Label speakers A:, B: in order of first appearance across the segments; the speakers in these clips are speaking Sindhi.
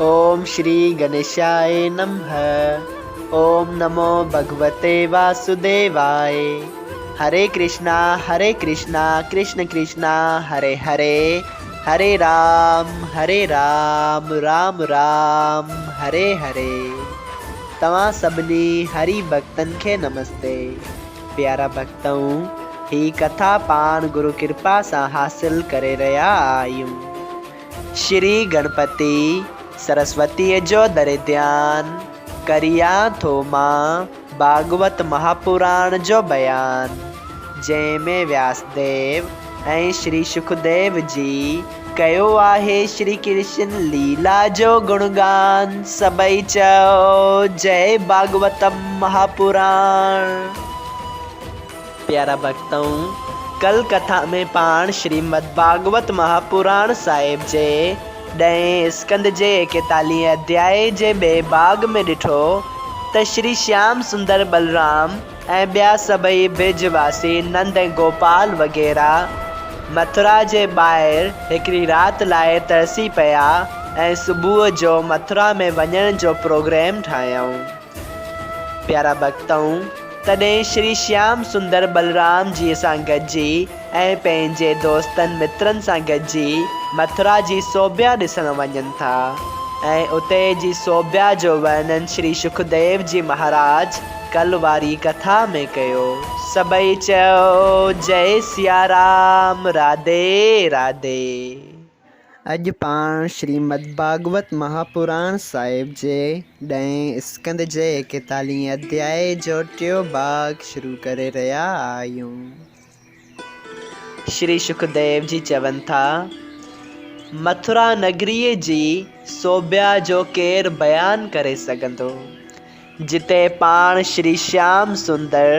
A: اوم شري گنيشاء نمه اوم نمو ڀڳوتي واسوديواء هري ڪرشنا هري ڪرشنا ڪرشن ڪرشنا هري هري هري رام هري رام رام رام هري هري توهان سڀني هري ڀڳتن کي نمستي پيارا ڀڳتؤ هي ڪٿا پاڻ گرو ڪرپا سان حاصل ڪري رهيا آهيون. شري گڻپتي سرسوتيء جو دري ڌيان ڪريان ٿو مان ڀاڳوت مهاپراڻ جو بيان، جنهن ۾ وياسديو ۽ شري شڪديو جي ڪيو آهي شري ڪرشن ليلا جو گڻگان، سڀئي چئو جئي ڀاڳوتم مهاپراڻ. پيارا ڀڳتؤ! ڪل ڪٿا ۾ پاڻ شريمد ڀاڳوت مهاپراڻ صاحب جي ڏهين اسڪنڌ جي ايڪيتاليهين اڌيائي جي ٻئي ڀاڳ ۾ ڏٺو ته شري شيام سندر ٻلرام ۽ ٻيا سڀئي برج واسي نند ۽ گوپال وغيره مٿرا جي ٻاهر هڪڙي رات لاء ترسي پيا ۽ صبح جو مٿرا ۾ وڃڻ جو پروگرام ٺاهيائون. پيارا ڀڳتؤ! تڏهن شري شيام سندر ٻلرام جيء سان گڏجي ۽ پنهنجي دوستن مترن سان گڏجي مٿرا جي سوڀيا ڏسڻ وڃن ٿا ۽ اتي جي سوڀيا جو ورڻن شري شڪديو جي مهاراج ڪل واري ڪٿا ۾ ڪيو. سڀئي چئو جئي سيارام راڌي راڌي. اڄ پاڻ شريمد ڀاڳوت مهاپراڻ صاحب جي ڏهين اسڪنڌ جي ايڪيتاليهين اڌيائي جو ٽيون ڀاڳ شروع ڪري رهيا آهيون. شري شڪديو جي چون ٿا، مٿرا نگريء جي سوڀيا جو ڪير بيان ڪري سگهندو، جتي پاڻ شري شيام سندر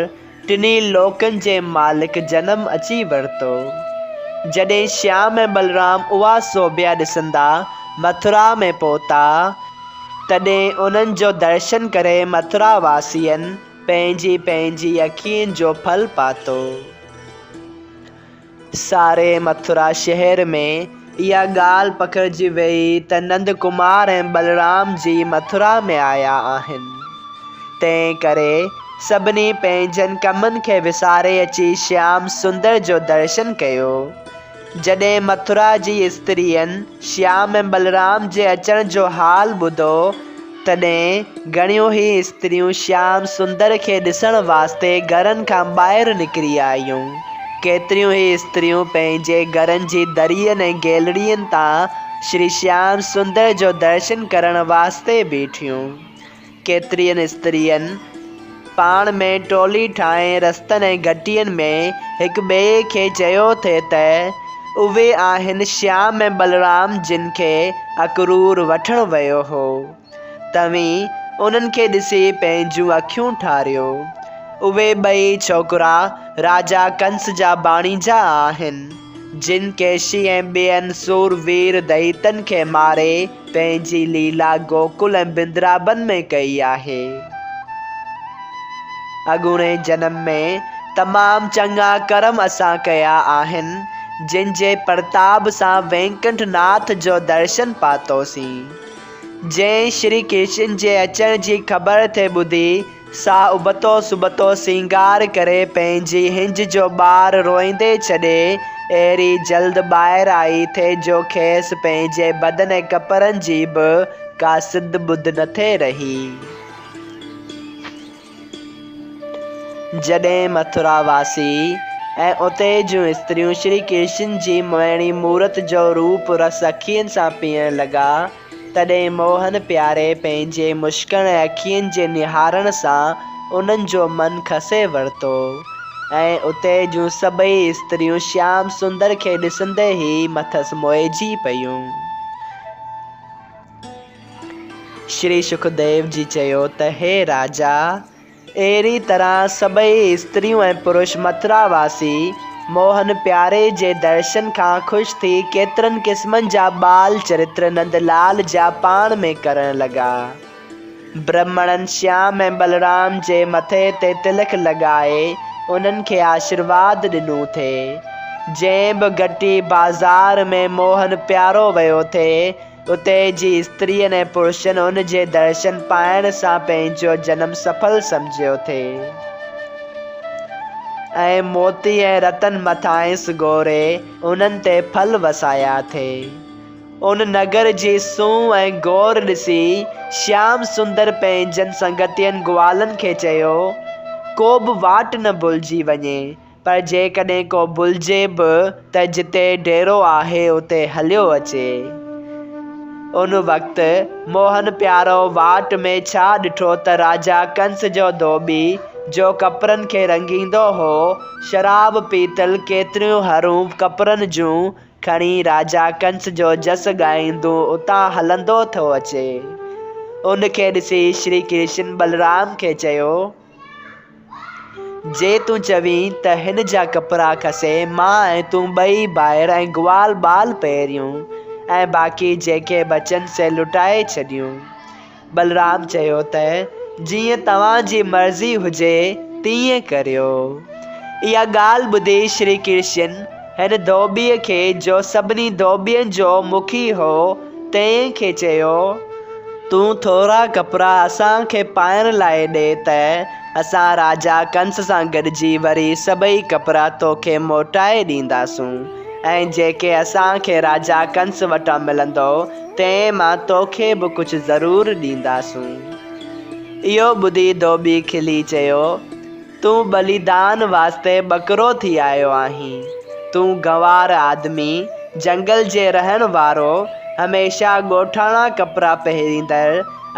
A: ٽنهي لوڪن جي مالڪ جنم اچي ورتو. جڏهن شيام ۽ بلرام اها سوڀيا ڏسندا مٿرا ۾ پهتا، تڏهن انهن جو درشن ڪري مٿرا واسين پنهنجي پنهنجي اکين جو ڦل پاتو. ساري مٿرا شهر ۾ اها ڳالهه پکڙجي ويئي ته نند ڪمار ۽ ٻلرام جي مٿرا ۾ آيا آهن. تنهن ڪري سڀني پنهنجن ڪمن کي وساري اچي شيام سندر جو درشن ڪيو. جڏهن مٿرا جي استرين شيام ۽ ٻلرام جي اچڻ جو حال ٻڌو، تڏهن گهڻيون ئي استريون شيام سندر کي ڏسڻ واسطي گهرن کان ٻاهر نڪري آيون. ڪيتريون ئي استريون پنهنجي گهرن جي درين ۽ گيلرين تان شري شيام سندر جو درشن ڪرڻ واسطي بيٺيون. ڪيترين استرين پاڻ ۾ ٽولي ٺاهي رستن ۽ گهٽين ۾ هڪ ٻئي کي چيو ٿي ته اهي آهن شيام ۽ ٻلرام جن کي اڪرور وٺڻ ويو هو. توهين انهن کي ڏسي پنهنجون اکيون ٺاريو. اهي ٻئي ڇوڪرا راجا ڪنس جا ڀاڻيجا آهن، جن ڪيشي ۽ ٻين سوروير دئيتن کي ماري پنهنجي ليلا گوڪل ۽ بندرابن ۾ ڪئي آهي. اڳوڻي جنم ۾ تمام چڱا ڪرم اسان ڪيا آهن، جن جي پرتاب سان وينڪنٺ ناٿ جو درشن پاتوسين. جنهن شري ڪرشن جي اچڻ جي خبر ٿي ٻڌي، سا ابتو سبتو سينگار ڪري پنهنجي هنج جو ٻار روئيندي ڇڏي اهڙي جلد ٻاهر آئي ٿي جو کيس پنهنجي بدن ۽ ڪپڙن جي به ڪا سڌ ٻڌ نه ٿي رهي. جڏهن مٿرا واسي ۽ اتي جون استريون شري ڪرشن جي موهڻي مورت جو روپ رس اکين سان پيئڻ لڳا، تڏهن موهن پياري پنهنجي مشڪڻ ۽ اکين جي نهارڻ سان انهن جو من کسي ورتو ۽ اتي جون سڀئي استريون شيام سندر کي ڏسندي ئي مٿس موهجي پيون. شري شڪديو جي چيو ته هي راجا! اهڙي طرح سڀئي استريون ۽ پرش مٿرا واسي موهن پياري جي درشن کان خوش ٿي ڪيترن قسمن جا ٻال چرتر نند لال جا پاڻ ۾ ڪرڻ لڳا. برهمڻن شيام ۽ ٻلرام جي مٿي تي تلڪ لڳائي انهن کي آشرواد ڏنو ٿي. جنهن به گهٽي بازار ۾ موهن پيارو ويو ٿي، اتي جي استرين ۽ پرشن ان جي درشن پائڻ سان پنهنجو جنم سڦل سمجهيو ٿي ۽ موتي ۽ رتن مٿانئس گهوري انهن تي ڦل وسايا ٿي. ان نگر جي سونهن ۽ گور ڏسي شيام سندر پنهنجن سنگتين گوالن کي چيو، ڪو به واٽ نه ڀلجي وڃي، پر جيڪڏهن ڪو ڀلجي به ته جتي ڊيرو آهي اتي هليو اچي. ان وقت موهن پيارو واٽ ۾ ڇا ڏٺو ته راجا ڪنس جو ڌوٻي، جو ڪپڙن کي رڱيندو هو، شراب پيتل ڪيتريون هرون ڪپڙن جون کڻي راجا ڪنس جو جس ڳائيندو اتان هلندو ٿو اچي. ان کي ڏسي شري ڪرشن بلرام کي چيو. جي تون چوين ته هن جا ڪپڙا کسي مان ۽ تون ٻئي ڀائر ۽ گوال ٻال پهريون ۽ باقي جيڪي بچن سي لٽائي ڇڏيون. بلرام چيو ته جيئن توهان جي مرضي هجي تيئن ڪريو. اها ڳالهه ٻڌي شري ڪرشن هن ڌوٻيء کي جو سڀني ڌوٻين جو مکي هو تنهن کي چيو، تون ٿورا ڪپڙا اسان کي پائڻ لاء ڏي ته اسان راجا ڪنس سان گڏجي وري سڀئي ڪپڙا توکي موٽائي ڏينداسون ۽ جيڪي اسان کي راجا ڪنس وٽان ملندو، تنهن مان توکي به ڪجهه ضرور ڏينداسون. اهو ٻڌي ڌوٻي کلي چيو. تون ٻليدان واسطي ٻڪرو ٿي آيو آهين. تون گنوار آدمي، جنگل جي رهڻ وارو، هميشه ڳوٺاڻا ڪپڙا پهريندڙ،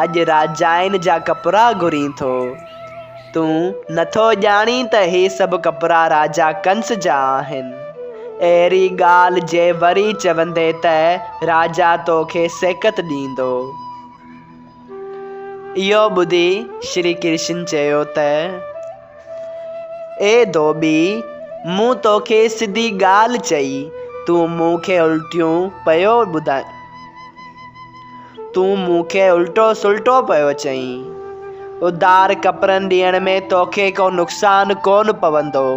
A: اڄ راجائن جا ڪپڙا گهرين ٿو. تون نٿو ڄاڻين ته هي سڀ ڪپڙا راجا ڪنس جا آهن. اهڙي ڳالهه جي وري چوندين ته راجا توکي سيکت ڏيندو. اهو ٻڌي شري ڪرشن چيو ته، اي ڌوٻي! مون توکي سڌي ڳالهه چئي، تون مون کي الٽيون پيو ٻڌائين. تون مون کي الٽو سلٽو پيو چئين. اڌار ڪپڙن ڏيڻ ۾ توکي ڪو نقصان ڪونه پوندو.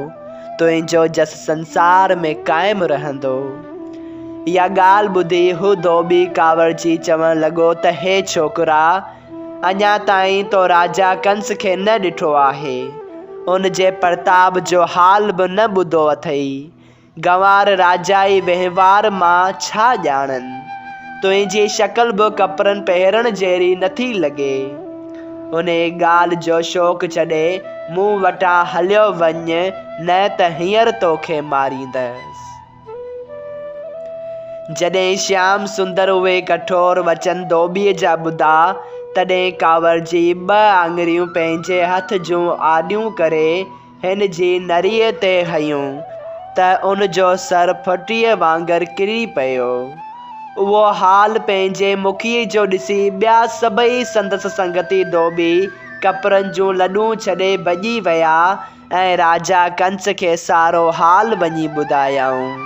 A: تنهنجو جس سنسار ۾ قائم رهندو. اها ڳالهه ٻڌي هو ڌوٻي ڪاوڙجي چوڻ لڳو ته هي ڇوڪرا! اڃا تائين تو راجا ڪنس کي نه ڏٺو آهي. ان جي پرتاب جو حال به نه ٻڌو اٿئي. گنوار راجائي وهنوار مان ڇا ڄاڻن. تنهنجي شڪل به ڪپڙن پهرڻ جهڙي نٿي لڳي. انهيء ڳالهه جو شوق ڇڏي مون وٽان هليو وڃ نه ته هينئر توکي ماريندس. جڏهن شيام سندر اهي ڪٺور وچن ڌوٻيء جا ٻڌا، تڏهن ڪاوڙجي ٻه آڱريون پنهنجي هٿ جون آڏيون ڪري هن جي نريء تي هنيون ته ان جو سر ڦٽيء وانگر ڪري پيو. اهو حال پنهنجي مکيء جو ڏسي ٻيا سڀئي سندس سنگتي ڌوٻي ڪپڙن جون لڏون ڇڏي ڀڄي ويا ۽ راجا ڪنس کي سارو حال وڃي ٻڌايائون.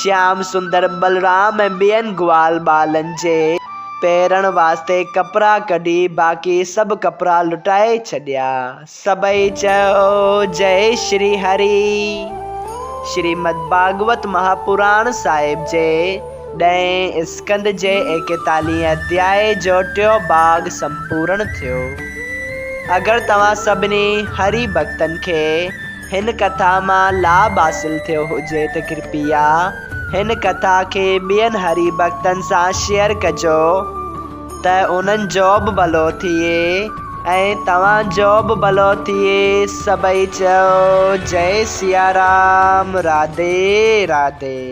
A: شيام سندر بلرام ۽ ٻين گوال ٻالن جي پهرڻ واسطي ڪپڙا ڪڍي باقي سڀ ڪپڙا لٽائي ڇڏيا. سڀئي چئو جئي شري هري. شريمد ڀاڳوت مهاپراڻ صاحب جي ڏهين اسڪنڌ جي ايڪيتاليهين اڌيائي جو ٽيون ڀاڳ سمپورڻ ٿيو. اگر توهان سڀني هري ڀڳتن کي هن ڪٿا مان لاڀ حاصل ٿيو هجي ته ڪرپيا هن ڪٿا کي ٻين هري ڀڳتن سان شيئر ڪجو. ته انهن جو به ڀلو ٿئي ۽ توهان جو به ڀلو ٿئي سڀئي چئو جئي سيارام راڌي راڌي.